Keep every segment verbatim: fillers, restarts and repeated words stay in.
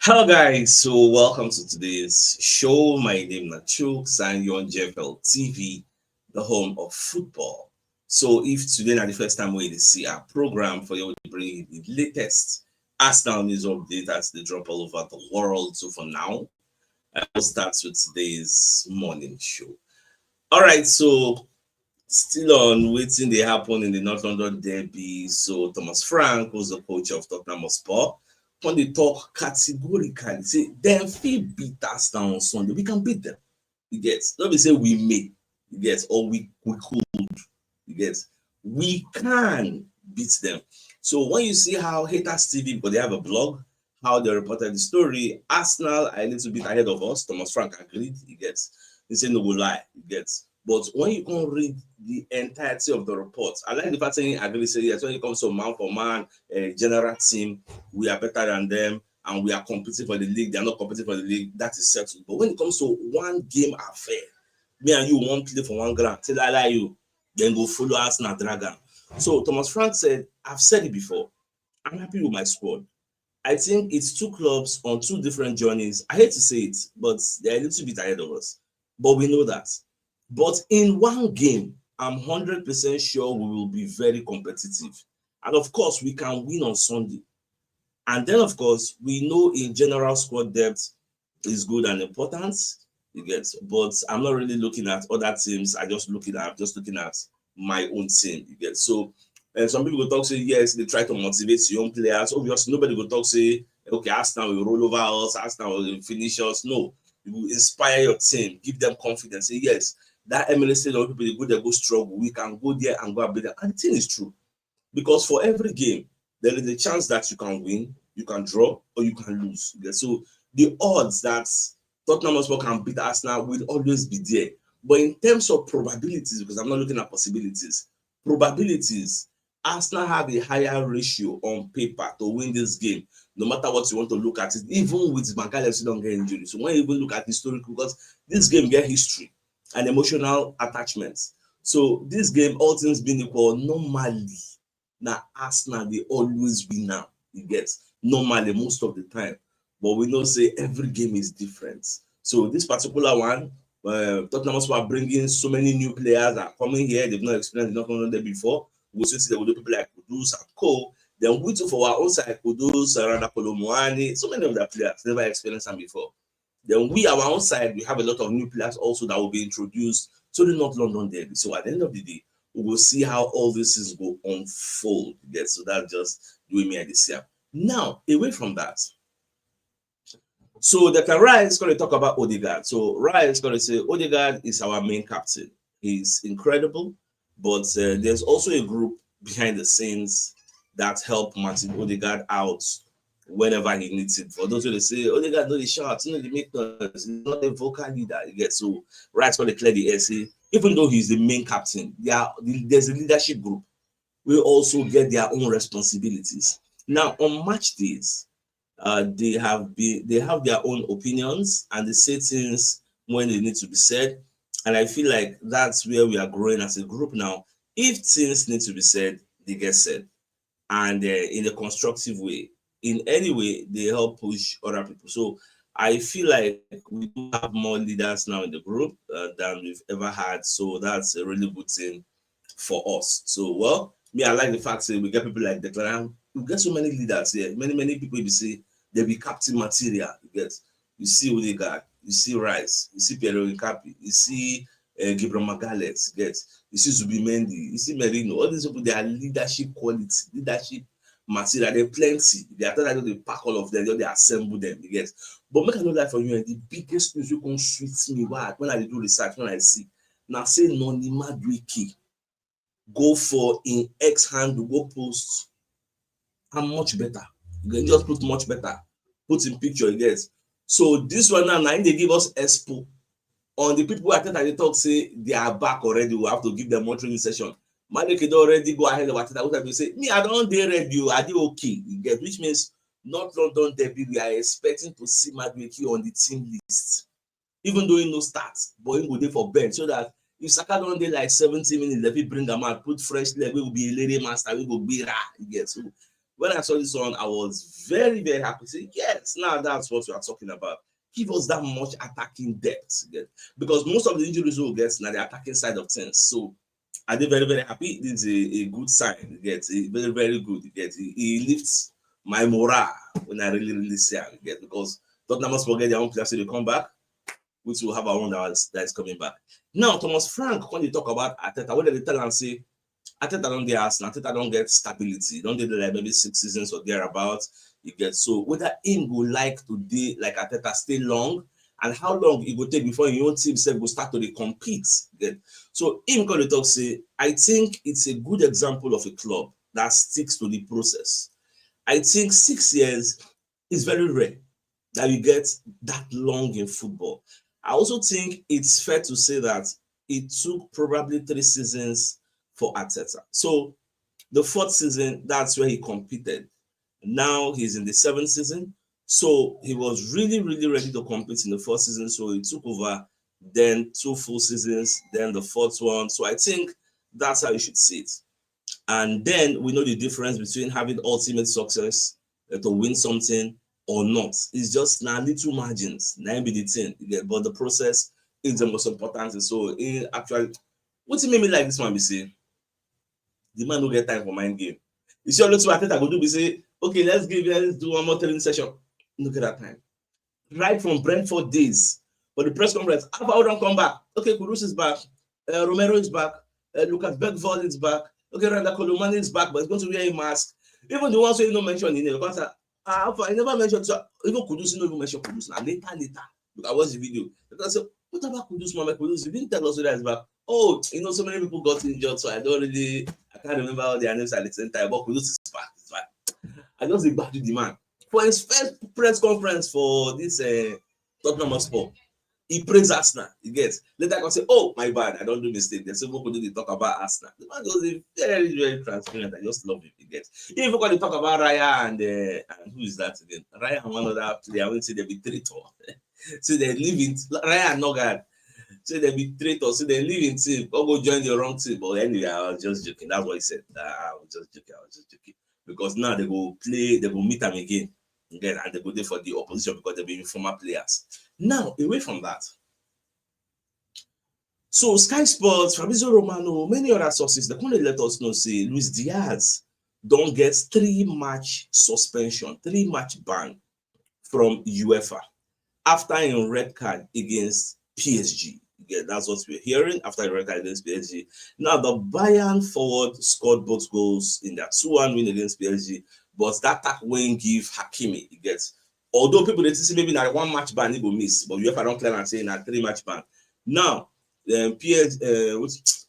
Hello, guys. So, welcome to today's show. My name is Nachuk, Zion J F L T V, the home of football. So, if today na the first time we see our program for you, we bring you the latest Arsenal news update as they drop all over the world. So, for now, I will start with today's morning show. All right, so still on wetin dey happen in the North London derby. So Thomas Frank, who's the coach of Tottenham Hotspur, come dey talk categorically say dem fit beat Arsenal on Sunday. We can beat them. You get? No be say we may. You get? Or we we could. You get? We can beat them. So when you see how Haters T V, because they have a blog, how they reported the story, Arsenal are a little bit ahead of us. Thomas Frank agreed. You get? He said no go lie. You get? But when you can read the entirety of the report, I like the fact saying I agree say yes. When it comes to man for man, uh, general team, we are better than them, and we are competing for the league. They are not competing for the league. That is settled. But when it comes to one game affair, me and you won't play for one ground. Say lie lie you, then go follow Arsenal dragon. So Thomas Frank said, I've said it before. I'm happy with my squad. I think it's two clubs on two different journeys. I hate to say it, but they're a little bit ahead of us. But we know that. But in one game, I'm hundred percent sure we will be very competitive. And of course, we can win on Sunday. And then, of course, we know in general squad depth is good and important. You get, but I'm not really looking at other teams. I just looking at I'm just looking at my own team. You get, so and some people go talk say yes, they try to motivate young players. Obviously, nobody go talk say okay, Arsenal will roll over us, Arsenal will finish us. No, you will inspire your team, give them confidence. Say yes, that M L S Stadium, people dey go there go struggle. We can go there and go and beat them. And the thing is true, because for every game there is a chance that you can win, you can draw, or you can lose. You get, so the odds that Tottenham Hotspur can beat Arsenal will always be there. But in terms of probabilities, because I'm not looking at possibilities, probabilities, Arsenal have a higher ratio on paper to win this game, no matter what you want to look at it, even with Magalhaes who don't get injury. So when you even look at historical, because this game get history and emotional attachments. So this game, all things being equal, normally, now Arsenal, they always win now. You get, normally, most of the time. But we know say every game is different. So this particular one, uh, Tottenham Hotspur are bringing so many new players are coming here. They've not experienced, they've not done there before. We see they will do people like Kudus and Co. Then we too for our own side, Kudus, Randa Kolo Muani, so many of the players never experienced them before. Then we, our own side, we have a lot of new players also that will be introduced to the North London derby. So at the end of the day, we will see how all this is go unfold. Yes, so that's just the way me I dey see am. Now, away from that, so Declan Rice gonna talk about Odegaard. So Rice gonna say Odegaard is our main captain. He's incredible, but uh, there's also a group behind the scenes that help Martin Odegaard out whenever he needs it. For those who dey say Odegaard no dey shout, no dey make noise, he's not a vocal leader. You get, so Rice gonna clear the air say even though he's the main captain, there are, there's a leadership group wey also get their own responsibilities. Now on match days, uh, they have been they have their own opinions and they say things when they need to be said. And I feel like that's where we are growing as a group now. If things need to be said, they get said, and uh, in a constructive way. In any way, they help push other people. So I feel like we do have more leaders now in the group uh, than we've ever had. So that's a really good thing for us. So, well, me, I like the fact that we get people like Declan. We get so many leaders here. Many, many people we see, they be captain material. You get, you see Odegaard, you see Rice, you see Pierre Nkapi, you see uh, Gabriel Magalhaes, you get, you see Zubimendi, you see Merino. All these people, they are leadership quality, leadership material. They plenty. They are they pack all of them, they assemble them. You get, but make I no lie for you, and the biggest news you can sweet me why when I do research, when I see now say Noni Madueke go for in X handle, go post. I'm much better. You can just put much better. Put in picture, you get. So this one now, now they give us expo on the people who attend and they talk say they are back already. We have to give them more training session. Madueke don already go ahead of Arteta. What I say, me, I don't dey ready. I dey okay. You get, which means North London derby. We are expecting to see Madueke on the team list, even though he no start, but he go dey for bench so that if Saka don dey like seventy minutes, they fit bring am out, put fresh leg, wey go be a lady master, wey go be ra. You get, so When I saw this one, I was very, very happy. Say, yes, now that's what we are talking about. Give us that much attacking depth. You get? Because most of the injuries we get now the attacking side of things. So I did very, very happy. It's a, a good sign. You get? A very, very good. You get? It, it lifts my morale when I really, really see it. You get? Because Tottenham must forget their own players to come back, which will have our own that is, that is coming back. Now, Thomas Frank, when you talk about Arteta, what did they tell and say? Arteta don't get Arsenal, Arteta don't get stability. Don't they do like maybe six seasons or thereabouts? You get? So whether him go like to dey like Arteta stay long, and how long it go take before your own team sef go start to dey compete. You get? So him come dey talk say, I think it's a good example of a club that sticks to the process. I think six years is very rare that you get that long in football. I also think it's fair to say that it took probably three seasons for Arteta. So the fourth season, that's where he competed. Now he's in the seventh season. So he was really, really ready to compete in the fourth season. So he took over, then two full seasons, then the fourth one. So I think that's how you should see it. And then we know the difference between having ultimate success, uh, to win something or not. It's just now little margins. Now be the thing. You get? But the process is the most important thing. So in actually, what do you mean like this one be say? The man no get time for mind game. You see, all those I think I go do be say, okay, let's give, let's do one more training session. Look at that time. Right from Brentford days, for the press conference, Alvaro don't come back. Okay, Kudus is back. Uh, Romero is back. Uh, Lucas Bergvall is back. Okay, Randa Colomani is back, but he's going to wear a mask. Even the ones who you don't mention in there, because uh, uh, I never mentioned, so even Kudus, you don't even mention Kudus now. Later, later, look, I watched the video. Because I said, what about Kudus, Mohamed Kudus? You didn't tell us whether he's back. Oh, you know, so many people got injured, so I don't really, I can't remember all their names at the same time. But Kudus is back, is back. I just dey gbadu the man for his first press conference for this uh, Tottenham Hotspur. He praised Arsenal. You get? Later, I can say, oh, my bad, I don't do mistake. There's so much people dey talk about Arsenal. The man was a very, very transparent. I just love him. You get? He even going to talk about Raya and uh, and who is that again? Raya and one other player. I will say they be traitor. So they live in Raya and Nogard. So they be traitors. So they live in team. Go go join the wrong team. But anyway, I was just joking. That's what he said. I was just joking. I was just joking. Because now they go play, they go meet them again. Again, and they go there for the opposition because they be former players. Now, away from that. So Sky Sports, Fabrizio Romano, many other sources, they couldn't let us know say Luis Diaz don't get three match suspension, three match ban from UEFA after a red card against P S G. Yeah, that's what we're hearing after a red card against P S G. Now, the Bayern forward scored both goals in that two one win against P S G, but that attack win give Hakimi. He gets, although people they say maybe not one match ban he go miss, but UEFA don't clear and say not three match ban. Now, um, P S, uh,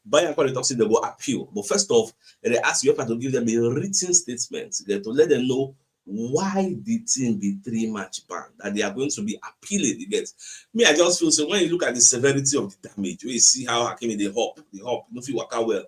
Bayern call it talk say they go appeal. But first off, they ask UEFA to give them a written statement, okay, to let them know why the team be three match ban, that they are going to be appealing. You get? Me, I just feel so when you look at the severity of the damage, when you see how Hakimi they hop, they hop, no fit waka well,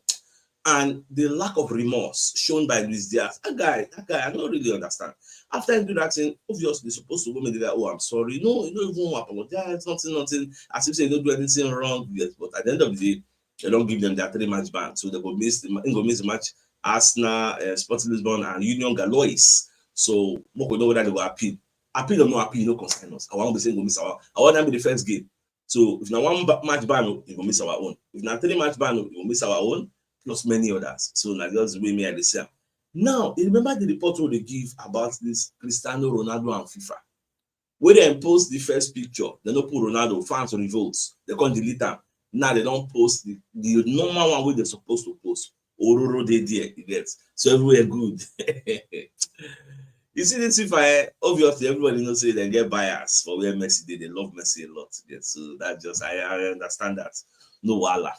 and the lack of remorse shown by Luis Diaz. That guy, that guy, I don't really understand. After he do that thing, obviously he's supposed to go make the guy, oh, I'm sorry. No, you don't even apologize, nothing, nothing. As if say you don't do anything wrong. Yes, but at the end of the day, they don't give them their three match ban, so they go miss the ma- go miss the match. Arsenal, uh, Sporting Lisbon, and Union Galois. So we go know whether they go appeal. Appeal or no appeal, no concern us. I want to say go miss our. I want them be the first game. So if na one ba- match ban, oh, you go miss our own. If na three match ban, oh, you go miss our own plus many others. So na just the way me I dey see am. Now, you remember the report wey they give about this Cristiano Ronaldo and FIFA. Wey dem post the first picture, they no put Ronaldo, fans revolt, they come delete am. Now they don't post the, the normal one wey they supposed to post. Ororo dey there, you get. So everywhere good. You see this FIFA, eh, obviously everybody knows say they get bias for where Messi dey. They love Messi a lot. You get? So that just I, I understand that. No wahala.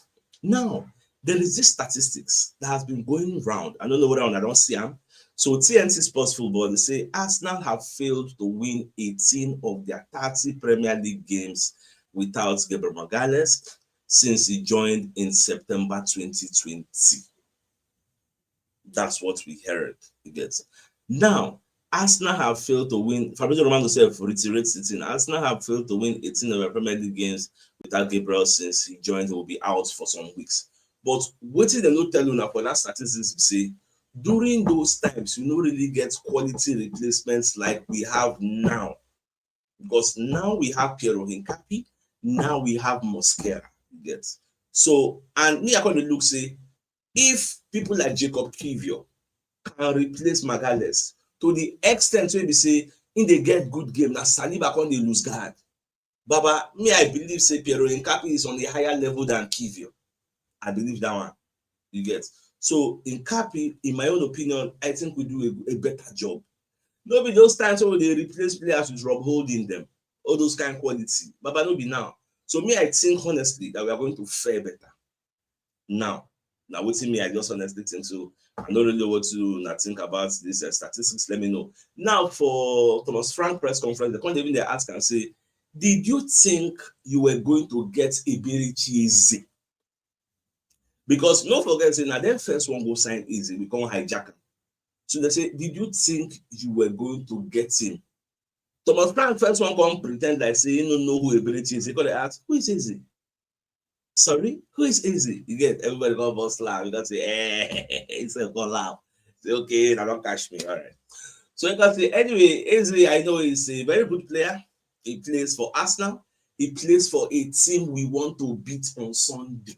Now, there is this statistics that has been going round. I don't know whether I don't see them. So T N T Sports Football, they say Arsenal have failed to win eighteen of their thirty Premier League games without Gabriel Magalhaes since he joined in September twenty twenty. That's what we heard. You get? Now, Arsenal have failed to win. Fabrizio Romano himself reiterates the thing. Arsenal have failed to win eighteen of their Premier League games without Gabriel since he joined. He will be out for some weeks. But wetin dem no tell una for that statistics be say During those times, you no really get quality replacements like we have now. Because now we have Piero Hincapi, now we have Mosquera. You get? So, and me, I come dey look say, if people like Jacob Kivior can replace Magalhaes to the extent wey be say im dey get good game, na Saliba come dey lose guard. Baba, me, I believe say Piero Hincapi is on a higher level than Kivior. I believe that one. You get? So Hincapi, in my own opinion, I think we do a, a better job. No be those times wey we dey replace players with Rob Holding dem. All those kind quality. Baba, no be now. So me, I think honestly that we are going to fare better. Now, now wetin me, I just honestly think so. I don't really know what to not think about this uh, statistics. Let me know. Now for Thomas Frank press conference, they come even dey ask and say, did you think you were going to get Eberechi Eze? Because no forget say na dem first one go sign Eze, we come hijack am. So they say, did you think you were going to get him? Thomas Frank first one come pretend like say he no know who Eberechi is. He come dey ask, who is Eze? Sorry, who is Eze? You get? Everybody come burst laugh. You can say, eh, he sef come laugh. Say, okay, now don't catch me. All right. So you can say, anyway, Eze, I know, is a very good player. He plays for Arsenal. He plays for a team we want to beat on Sunday.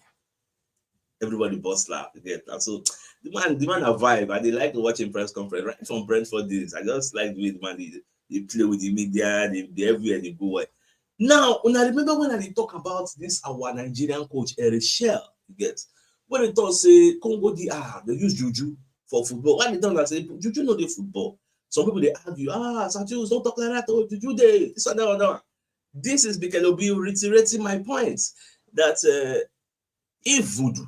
Everybody burst laugh. You get? And so the man, the man a vibe. I dey like to watch him press conference right from Brentford days. I just like the way the man dey, dey play with the media. They, they everywhere they go. Well. Now, una remember when I dey talk about this our Nigerian coach Eric Shell? You get? When they talk say Congo D R, they use juju for football. Why they talk that say juju no dey football? Some people they argue, ah, Santiago, don't talk like that. Oh, juju dey this one, that one, that one. This is because they'll be reiterating my point that uh, if voodoo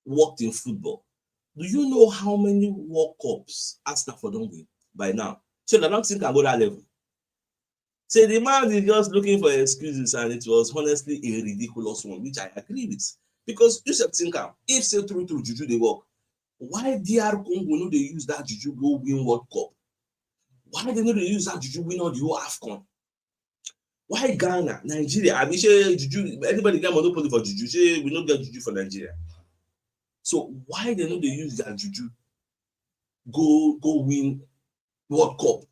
worked in football, do you know how many World Cups Arsenal for don win by now? So I don't think I go that level. Say the man is just looking for excuses, and it was honestly a ridiculous one, which I agree with. Because you should think am, if say true true juju dey work, why D R Congo no dey use that juju go win World Cup? Why they no dey use that juju win all the whole AFCON? Why Ghana, Nigeria? I mean, say juju, anybody get monopoly for juju? Say we no get juju for Nigeria. So why they no dey use their juju go go win World Cup?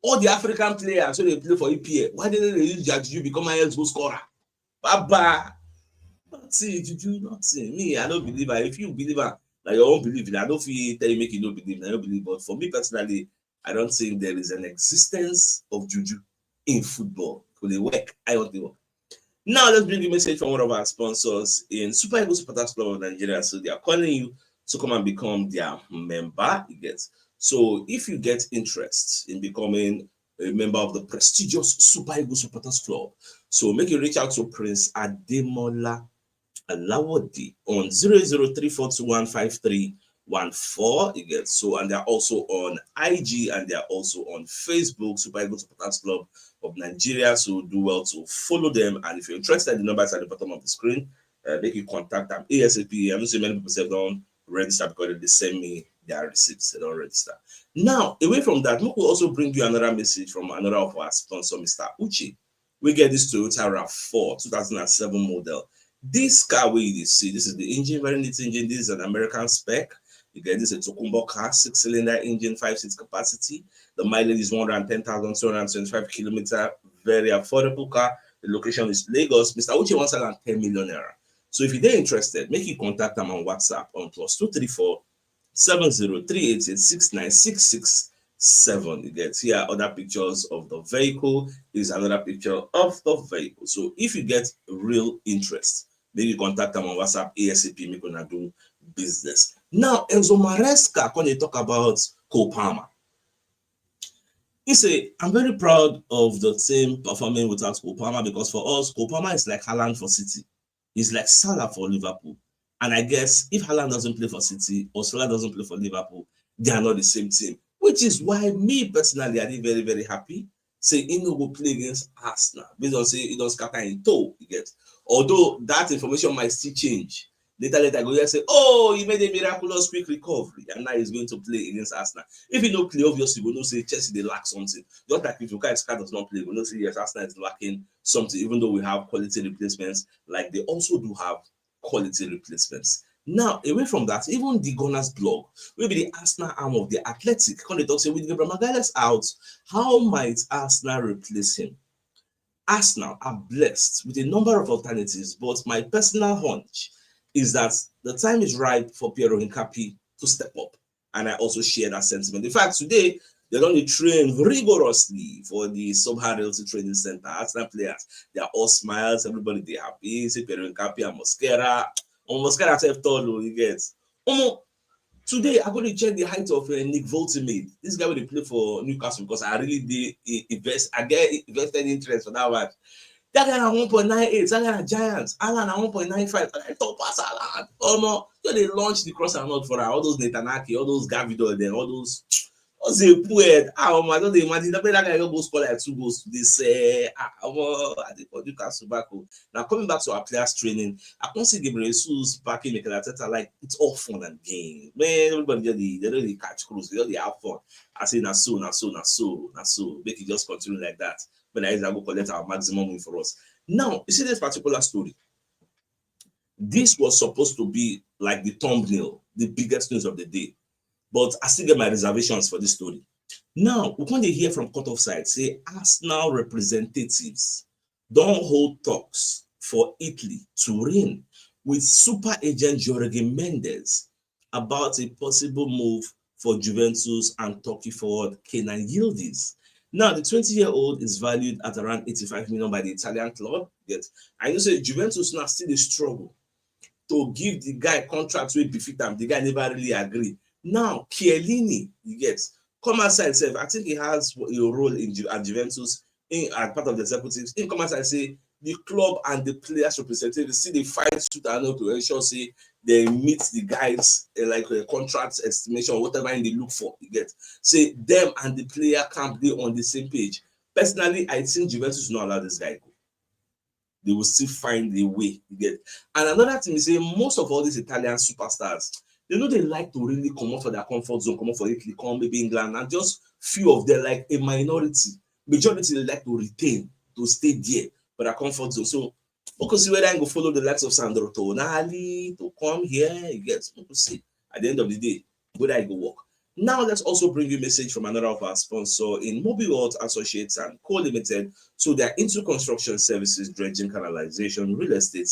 All the African players wey dey play for E P L, why they no dey use their juju become highest goal scorer? Baba, nothing, juju, nothing. Me, I no believe am. If you believe am, na your own belief. I no fit tell you make you no believe. I no believe. But for me personally, I don't think there is an existence of juju in football. Kò lè work. I don't think. Now let's bring a message from one of our sponsors in Super Eagles Supporters Club of Nigeria. So they are calling you to come and become their member. You get? So if you get interest in becoming a member of the prestigious Super Eagles Supporters Club, so make you reach out to Prince Ademola Alawodi on zero zero three four two one five three one four. You get? So, and they're also on I G and they're also on Facebook, Super Eagles Supporters Club of Nigeria. So do well to follow them. And if you're interested, the number is at the bottom of the screen. Uh, make you contact them ASAP. I know say many people sef don register because they send me their receipts. They don register. Now, away from that, we will also bring you another message from another of our sponsor, Mister Uche. We get this Toyota RAV four, two thousand and seven model. This car wey you dey see, this is the engine, very neat engine. This is an American spec. You get this a Tokunbo car, six-cylinder engine, five seats capacity. The mileage is one hundred ten thousand two hundred twenty-five kilometer. Very affordable car. The location is Lagos. Mister Uche wan sell am ten million naira. So if you dey interested, make you contact am on WhatsApp on plus two three four seven zero three eight eight six nine six six seven. You get? Here are other pictures of the vehicle. Is another picture of the vehicle. So if you get real interest, make you contact them on WhatsApp ASAP, make una do business. Now, Enzo Maresca, when they talk about Cole Palmer, he say, I'm very proud of the team performing without Cole Palmer, because for us, Cole Palmer is like Haaland for City. He's like Salah for Liverpool. And I guess if Haaland doesn't play for City or Salah doesn't play for Liverpool, they are not the same team. Which is why me personally, I dey very, very happy say he no go play against Arsenal based on say he don scatter him toe, you get. Although that information might still change. Later, later, go hear say, oh, he made a miraculous quick recovery, and now he's going to play against Arsenal. If he no play, obviously, we know say Chelsea dey lack something. Just like if Bukayo Saka does not play, we know say yes, Arsenal is lacking something, even though we have quality replacements, like they also do have quality replacements. Now, away from that, even the Gunners blog, wey be the Arsenal arm of the Athletic, come dey talk say with Gabriel Magalhaes out, how might Arsenal replace him? Arsenal are blessed with a number of alternatives, but my personal hunch is that the time is ripe for Piero Hincapié to step up. And I also share that sentiment. In fact, today, they don dey train rigorously for the Sub-High Realty Training Center. Arsenal players, they are all smiles, everybody dey happy. See Piero Hincapié and Mosquera. Oh, Mosquera sef tall o, you get. Omo, today I go dey check the height of uh, Nick Voltemade. This guy wey dey play for Newcastle because I really dey i- invest, I get invested interest for that match. That guy na one point nine eight, that guy na giant. Haaland na one point nine five. That guy tall pass Haaland. Omo, so they launch the cross and not for all those Nathan Ake, all those Gavidor, then all those Ozil, Pued. Ah, omo, I don't dey imagine that that guy go score like two goals today. Say, ah, omo, I dey for Newcastle back o. Now coming back to our players training, I come see Gabriel Jesus backing Mikel Arteta like it's all fun and game. Man, everybody just dey, they don't dey catch cruise, they just dey have fun. I say na so, na so, na so, na so. Make it just continue like that. When I go collect our maximum win for us. Now, you see this particular story. This was supposed to be like the thumbnail, the biggest news of the day. But I still get my reservations for this story. Now, we come dey hear from cut off side say Arsenal representatives don hold talks for Italy, Turin, with super agent Jorge Mendes about a possible move for Juventus and Turkey forward Kenan Yildiz. Now, the twenty-year-old is valued at around eighty-five million by the Italian club. Yet, I know say Juventus now still dey struggle to give the guy contract wey befit am. The guy never really agree. Now, Chiellini, you get, come outside sef. I think he has a role in Ju- at Juventus in as part of the executives. He come outside say the club and the players representatives still dey fight tooth and nail to ensure say they meet the guys uh, like uh, contract estimation, whatever in they look for. You get, say them and the player camp dey on the same page. Personally, I think Juventus no allow this guy go. They will still find a way. You get, and another thing is say most of all these Italian superstars, they know they like to really come out for their comfort zone, come out for Italy, come maybe England, and just few of them, like a minority. Majority they like to retain, to stay there for their comfort zone. So we could see whether I go follow the likes of Sandro Tonali to come here. You get, we could see at the end of the day whether I go work. Now let's also bring you a message from another of our sponsor in Mobile World Associates and Co Limited. So they are into construction services, dredging, canalization, real estate,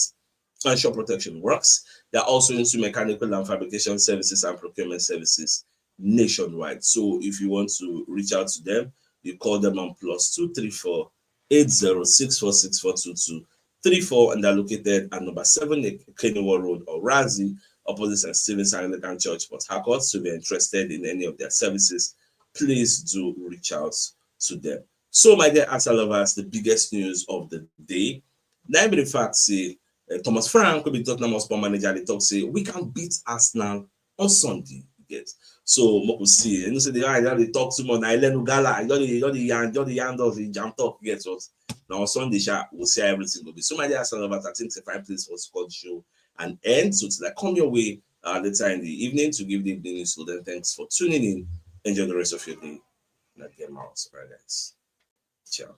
and shore protection works. They're also into mechanical and fabrication services and procurement services nationwide. So if you want to reach out to them, you call them on plus two three four eight zero six four six four two two three four, and they're located at number seven Kennywood Road, Orazi, opposite St. Stephen's Anglican Church, Port Harcourt. So if you're interested in any of their services, please do reach out to them. So, my dear Arsenal lovers, the biggest news of the day. Now, be the fact say uh, Thomas Frank, who be Tottenham Hotspur manager, they talk say we can beat Arsenal on Sunday. Yes. So, Moko see, you know, say the guy they talk too much. I learn Ugala, you know the you know the yarn, you know the yarn of the jam talk. Yes, what now on Sunday, sha, we'll see how everything will be. So, my dear Arsenal lovers, I think it's a fine place for us to call the show and end. So, till I come your way uh, later in the evening to give the evening news. So, then thanks for tuning in. Enjoy the rest of your day. And again, Miles Paradise. Ciao.